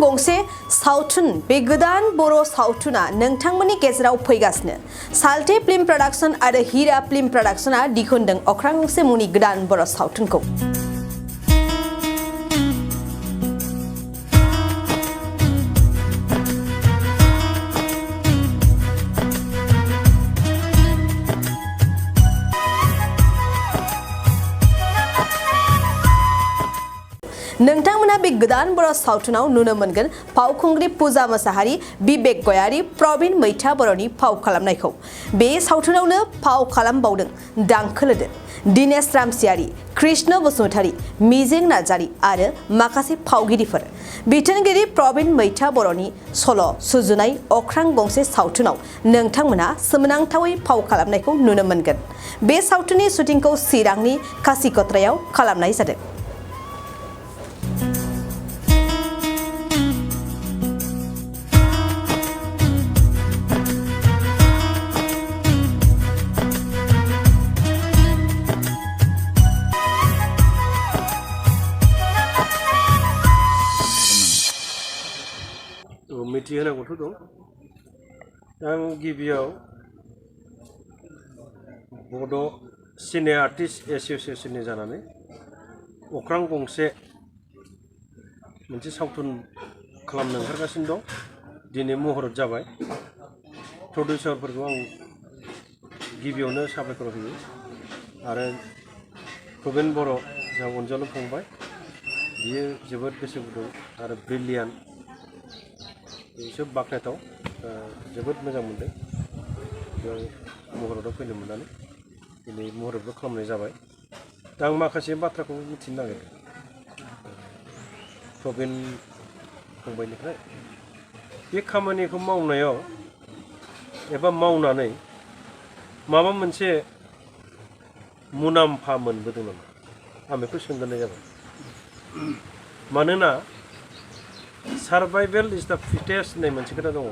गंसे सावथुन बे गोदान बर' सावथुना नोंथांमोननि गेजेराव फैगासिनो साल्टे फिल्म प्रडाक्शन आरो हीरा फिल्म प्रडाक्शना दिहुनदों अख्रां गंसे मुंनि गोदान बर' सावथुनखौ। नोंथांमोना बे गोदान बर' सावथुनाव नुनो मोनगोन फावखुंग्रि पूजा मोसाहारि, बिबेक गयारी, प्रवीण मैथा बर'नि फाव खालामनायखौ। बे सावथुनावनो फाव खालामबावदों दांखोलोदो, दिनेश रामसियारि, कृष्ण बसुमतारी, मिजिं नार्जारी आरो माखासे फावगिरिफोर। बिथोनगिरि प्रवीण मैथा बर'नि सल' सुजुनाय अख्रां गंसे सावथुनाव नोंथांमोना सोमोनांथावै फाव खालामनायखौ नुनो मोनगोन। बे सावथुननि शुटिंखौ चिरांनि कासिकत्रायाव खालामनाय जादों। मिथिहोनांगौथ' दं। आं गिबियाव बड' सिने आर्टिस्ट एस'सिएशननि जानानै अख्रां गंसे मोनसे सावथुन खालामनो ओंखारगासिनो दं। दिनै महरत जाबाय। प्रडिउसारफोरखौ आं गिबियावनो साबायखर होयो आरो प्रवीण बर' जा अनजालु फंबाय, बियो जोबोद गोसो गुदुं आरो ब्रिलियान्ट। जोबोद बाख्नायथाव, जोबोद मोजां मोनदों बेयाव महरतआव फैनो मोननानै। दिनै महरतबो खालामनाय जाबाय। दा आं माखासे बाथ्राखौ मिथिनो नागिरदों प्रवीण फंबायनिफ्राय। बे खामानिखौ मावनायाव एबा मावनानै माबा मोनसे मुलाम्फा मोनबोदों नामा, आं बेखौ सोंग्रोनाय जाबाय। मानोना सार्भाइभेल इज द फिटेस्ट होननाय मोनसे खोथा दङ।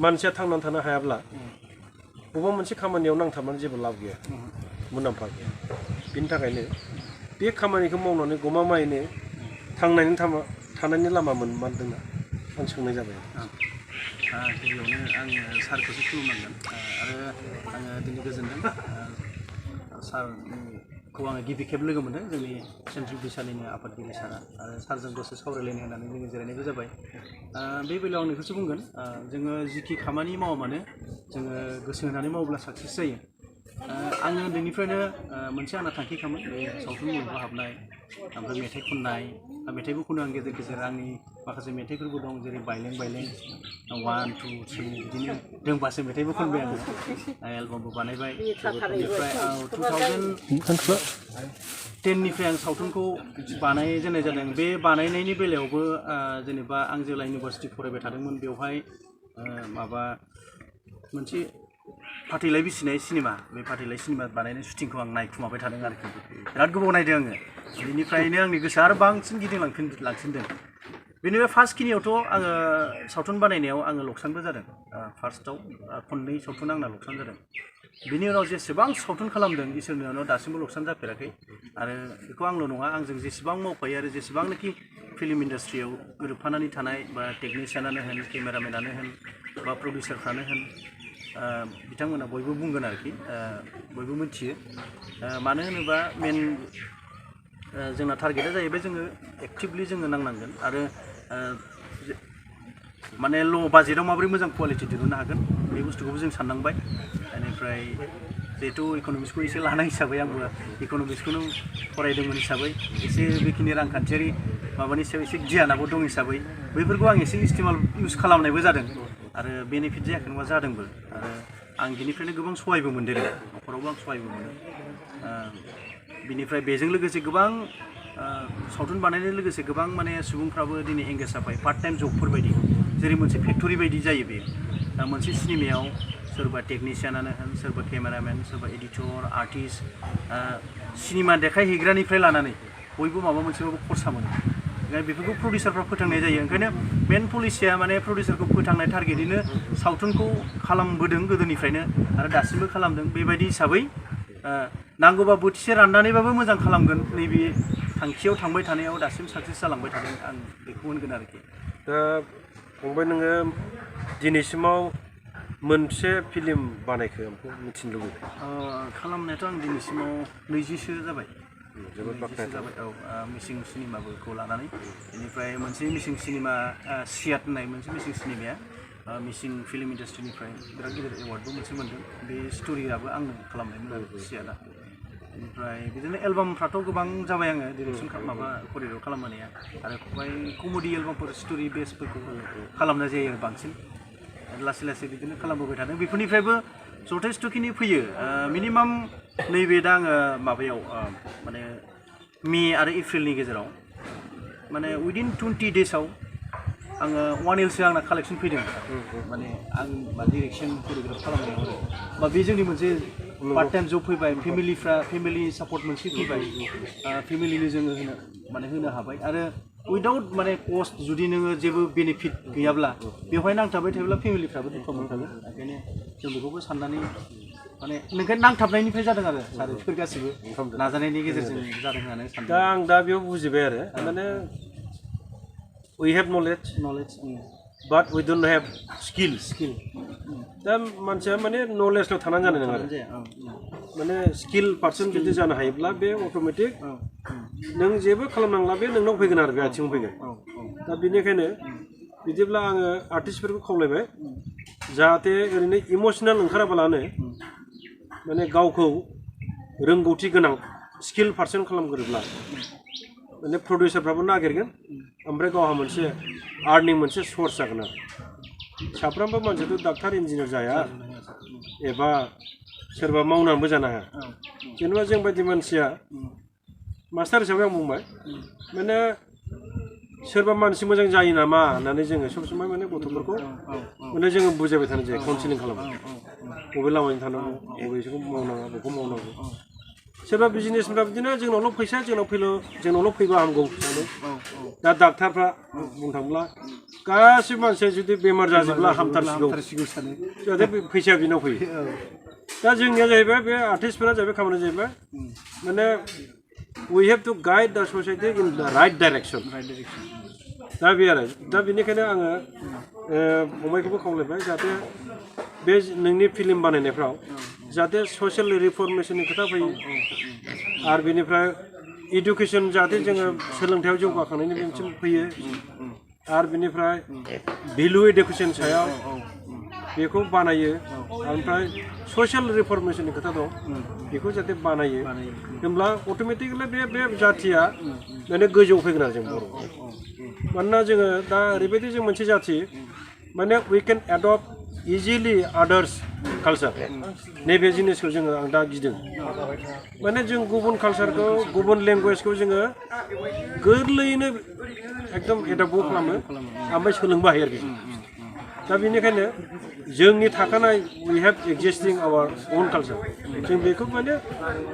मानसिया थांनानै थानो हायाब्ला बबेबा मोनसे खामानियाव नांथाबनानै जेबो लाब गैया, मुलाम्फा गैया। बिनि थाखायनो बे खामानिखौ मावनानै गमामायैनो थानायनि लामा मोनमारदोंना, आं सोंनाय जाबाय। गिबियावनो आङो सारखौसो खुलुमनांगोन आरो आङो दिनै गोजोनदों। सारखौ आङो गिबि खेब लोगो मोनदों, जोंनि सेन्ट्रेल बिसानिनो आफादगिरि सारा, आरो सारजों दसे सावरायलायनो होननानै जोङो जिरायनायबो जाबाय। बे बेलायाव आं बेखौसो बुंगोन, जोङो जिखि खामानि मावा मानो जोङो गोसो होनानै मावोब्ला साक्सेस जायो। आङो उन्दैनिफ्रायनो मोनसे आंना थांखिखामोन, बे सावथुन मुलुगाव हाबनाय, ओमफ्राय मेथाइ खननाय। मेथाइबो खनो आं गेजेर गेजेर। आंनि माखासे मेथाइफोरबो दं, जेरै बायलें बायलें, 1, 2, 3 बिदिनो रोंबासो मेथाइबो खनबाय आङो, एलबामबो बानायबाय। बेनिफ्राय 2010निफ्राय आं सावथुनखौ बानायजेननाय जादों। बे बानायनायनि बेलायावबो जेनेबा आं जेब्ला इउनिभार्सिटि फरायबाय थादोंमोन, बेवहाय मोनसे फाथैलाइ बिसिनाय सिनेमा, बे फाथैलाइ सिनेमा बानायनाय शुटिंखौ आं नायखुमाबाय थादों आरोखि। बिराद गोबाव नायदों आङो। बेनिफ्रायनो आंनि गोसोआ आरो बांसिन गिदिंलांसिनदों। बेनिफ्राय फार्स्टखिनियावथ' आङो सावथुन बानायनायाव आङो लकसानबो जादों। फार्स्टआव खननै सावथुन आंना लकसान जादों। बिनि उनाव जेसेबां सावथुन खालामदों, इसोरनि उनाव दासिमबो लकसान जाफेराखै। आरो बेखौ आंल' नङा, आंजों जेसेबां मावफायो आरो जेसेबांनाखि फिल्म इन्डास्ट्रियाव गोरोबफानानै थानाय, बा टेकनिशियानानो होन, केमेरामेनानो होन, बा प्रडिउसारफ्रानो होन, बिथांमोना बयबो बुंगोन आरोखि, बयबो मिथियो। मानो होनोबा मेन जोंना टारगेटआ जाहैबाय जोङो एक्टिभलि जोङो नांनांगोन आरो माने ल' बाजेटाव माबोरै मोजां कुवालिटि दिहुननो हागोन, बे बुस्थुखौबो जों साननांबाय। बेनिफ्राय जिहेथु इक'नमिक्सखौ एसे लानाय हिसाबै, आंबो इक'नमिक्सखौनो फरायदोंमोन हिसाबै, एसे बेखिनि रांखान्थियारि माबानि सायाव एसे गियानाबो दं हिसाबै, बैफोरखौ आं एसे इस्टिमेल इउज खालामनायबो जादों आरो बेनिफिट जायाखै नङा, जादोंबो। आरो आं बिनिफ्रायनो गोबां सहायबो मोनदों, न'खरावबो आं सहायबो मोनो। बिनिफ्राय बेजों लोगोसे गोबां सावथुन बानायनायजों लोगोसे गोबां माने सुबुंफ्राबो दिनै एंगेज जाबाय, पार्ट टाइम जबफोर बायदि, जेरै मोनसे फेक्टरि बायदि जायो बेयो। मोनसे सिनेमायाव सोरबा टेकनिशियानानो होन, सोरबा केमेरामेन, सोरबा एडिटर, आर्टिस्ट, सिनेमा देखायहैग्रानिफ्राय लानानै बयबो माबा मोनसेबाबो खरसा मोनो। ओंखायनो बेफोरखौ प्रडिउसारफ्रा फोथांनाय जायो। ओंखायनो मेन पलिसिया माने प्रडिउसारखौ फोथांनाय टारगेटैनो सावथुनखौ खालामबोदों गोदोनिफ्रायनो आरो दासिमबो खालामदों। बेबायदि हिसाबै नांगौबा बोथिसे राननानैबाबो मोजां खालामगोन, नैबे थांखियाव थांबाय थानायाव दासिम साक्सेस जालांबाय थादों, आं बेखौ होनगोन आरोखि। दा फंबाय नोङो दिनैसिमाव मोनसे फिल्म बानायखो आंखौ मिथिनो लुबैबाय। खालामनायाथ' आं दिनैसिमाव 20सो जाबाय। जोबोद बाख्नायथाव जाबाय औ मिसिं सिनेमाखौ लानानै बेनिफ्राय मोनसे मिसिं सिनेमा सियाट होननाय मोनसे मिसिं सिनेमाया मिसिं फिल्म इन्डास्ट्रिनिफ्राय बिराद गिदिर एवार्डबो मोनसे मोन्दों। बे स्ट'रियाबो आंनो खालामनायमोन आरो सियाटआ। ओमफ्राय बिदिनो एलबामफ्राथ' गोबां जाबाय आङो डिरेक्सन माबा करियर खालामनाया आरो ओमफ्राय कमेडि एलबामफोर स्ट'रि बेसफोरखौ खालामनाय जायो आरो बांसिन लासै लासै बिदिनो खालामबोबाय थादों। बेफोरनिफ्रायबो जथेस्थ'खिनि फैयो मिनिमाम नैबे दा आङो माबायाव माने मे आरो एप्रिलनि गेजेराव माने उइदिन 20 डेजआव आङो 1 Lसो आंना कालेक्सन फैदों माने आं डिरेक्सन करिय'ग्राफ खालामनायाव आरो बा बे जोंनि मोनसे पार्ट टाइम जब फैबाय फेमिलि सापर्ट मोनसे फैबाय फेमिलिनो जोङो होनो हाबाय आरो उइदाउट माने कस्ट जुदि नोङो जेबो बेनिफिट गैयाब्ला बेवहाय नांथाबबाय थायोब्ला फेमिलिफ्राबो दुखु मोनखागोन। ओंखायनो जों बेखौबो साननानै माने नोंखाय नांथाबनायनिफ्राय जादों आरो बेफोर गासिबो नाजानायनि गेजेरजों जादों होननानै सानदों। दा आं दा बेयाव बुजिबाय आरो माने we have knowledge but we don't have skill दा मानसिया माने नलेजल' थानानै जानाय नङा आरो माने स्किल पार्सन जुदि जानो हायोब्ला बे अट'मेटिक नों जेबो खालामनांला बे नोंनाव फैगोन आरो बे आथिङाव फैगोन। दा बेनिखायनो बिदिब्ला आङो आर्टिस्टफोरखौ खावलायबाय जाहाथे ओरैनो इमसनेल ओंखाराबालानो माने गावखौ रोंगौथि गोनां स्किल पार्सन खालामग्रोब्ला माने प्रडिउसारफ्राबो नागिरगोन ओमफ्राय गावहा मोनसे आर्निं मोनसे सर्स जागोन आरो साफ्रोमबो मानसियाथ' डाक्टार इन्जिनियार जाया एबा सोरबा मावनानैबो जानो हाया। जेनेबा जों बायदि मानसिया मास्टार हिसाबै आं बुंबाय माने सोरबा मानसि मोजां जायो नामा होननानै जोङो सब समाय माने गथ'फोरखौ माने जोङो बुजायबाय थानाय जायो काउन्सिलिं खालामो बबे लामाजों थानांगौ बबेखौ मावनाङा बेखौ मावनांगौ। सोरबा बिजनेसफ्रा बिदिनो जोंनावल' फैसा जोंनावल' फैबा हामगौ सानो। दा डाक्टारफ्रा बुंनो थाङोब्ला गासिबो मानसिया जुदि बेमार जाजोबब्ला हामथारसिगौ जाहाथे फैसाया बिनाव फैयो। दा जोंनिया जाहैबाय बे आर्टिस्टफोरा जाहैबाय खामानिया जाहैबाय माने we have to guide the society in the right direction दा बे आरो दा बेनिखायनो आङो फंबायखौबो खावलायबाय जाहाथे बे नोंनि फिल्म बानायनायफ्राव जाहाथे ससियेल रिफर्मेशननि खोथा फैयो आरो बेनिफ्राय इडुकेसन जाहाथे जोङो सोलोंथायाव जौगाखांनायनि मोनसे फैयो आरो बेनिफ्राय भेलु इडुकेसन सायाव बेखौ बानायो ओमफ्राय ससियेल रिफर्मेशननि खोथा दं बेखौ जाहाथे बानायो होमब्ला अट'मेटिकलि बे जाथिया माने गोजौआव फैगोन आरो जों बर' मानोना जोङो दा ओरैबायदि जों मोनसे जाथि माने we can adapt easily others culture नैबे जिनिसखौ जोङो आं दा गिदों माने जों गुबुन कालचारखौ गुबुन लेंगुवेजखौ जोङो गोरलैयैनो एकदम एडप्टबो खालामो ओमफ्राय सोलोंबो हायो आरोखि। दा बेनिखायनो जोंनि थाखानाय we have existing our on culture जों बेखौ माने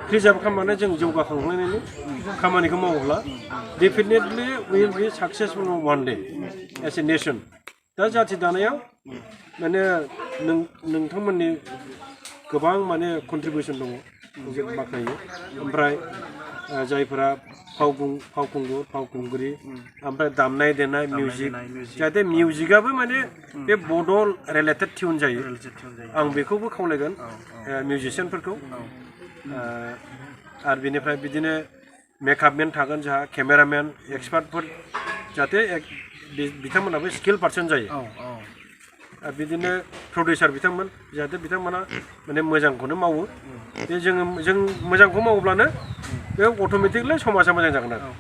प्रिजार्भ खालामनानै जों जौगाखांलायनायनि खामानिखौ मावोब्ला definitely will be successful one day as a nation. दा जाथि दानायाव माने नोंथांमोननि गोबां माने कन्ट्रिबिउसन दङ जों बाख्नायो। ओमफ्राय जायफोरा फावखुंगुर फावखुंग्रि ओमफ्राय दामनाय देनाय मिउजिक जाहाथे मिउजिकआबो माने बे बड' रिलेटेड टिउन जायो आं बेखौबो खावलायगोन मिउजिशियानफोरखौ। आरो बेनिफ्राय बिदिनो मेकआपमेन थागोन जोंहा केमेरामेन एक्सपार्टफोर जाहाथे बिथांमोनाबो स्किल पार्सन जायो आरो बिदिनो प्रडिउसार बिथांमोन जाहाथे बिथांमोना माने मोजांखौनो मावो बे जों मोजांखौ मावोब्लानो बे अट'मेटिकलि समाजा मोजां जागोन आरो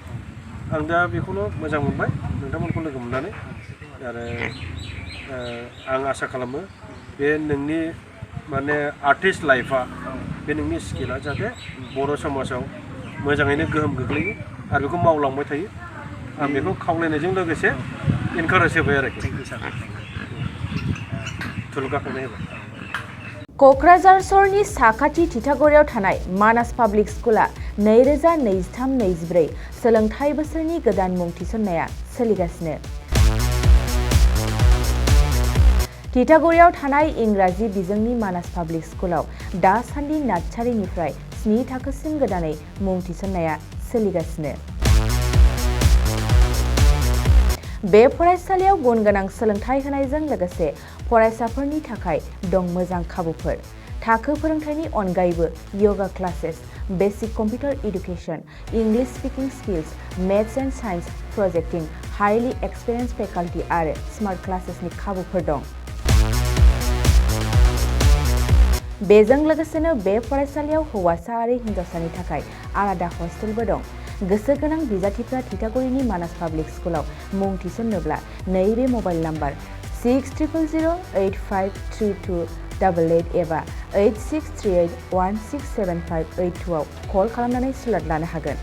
आं दा बेखौनो मोजां मोनबाय नोंथांमोनखौ लोगो मोननानै आरो आं आसा खालामो बे नोंनि माने आर्टिस्ट लाइफआ बे नोंनि स्किला जाहाथे बर' समाजाव मोजाङैनो गोहोम गोग्लैयो आरो बेखौ मावलांबाय थायो आं बेखौ खावलायनायजों लोगोसे इनकारेज होबाय आरोखि थुलुंगाखांनाय होबाय। क'क्राझार सहरनि साखाथि थिथागुरियाव थानाय मानास पाब्लिक स्कुला 2023-24 सोलोंथाइ बोसोरनि गोदान मुं थिसननाया सोलिगासिनो। थिथागुरियाव थानाय इंराजि बिजोंनि मानास पाब्लिक स्कुलाव दासान्दि नार्सारिनिफ्राय 7 थाखोसिम गोदानै मुं थिसननाया सोलिगासिनो। बे फरायसालियाव गुन गोनां सोलोंथाइ होनायजों लोगोसे फरायसाफोरनि थाखाय दं मोजां खाबुफोर। थाखो फोरोंथायनि अनगायैबो yoga classes, basic computer education, English speaking skills, maths and science projecting, highly experienced faculty आरो स्मार्ट क्लासेसनि खाबुफोर दं। बेजों लोगोसेनो बे फरायसालियाव हौवासा आरो हिन्जावसानि थाखाय आलादा हस्टेलबो दं। गोसो गोनां बिजाथिफ्रा थिथागुरिनि मानास पाब्लिक स्कुलाव मुं थिसन्नोब्ला नैबे मबाइल नाम्बार 6000853288 एबा 8638167582 आव कल खालामनानै स्लट लानो हागोन।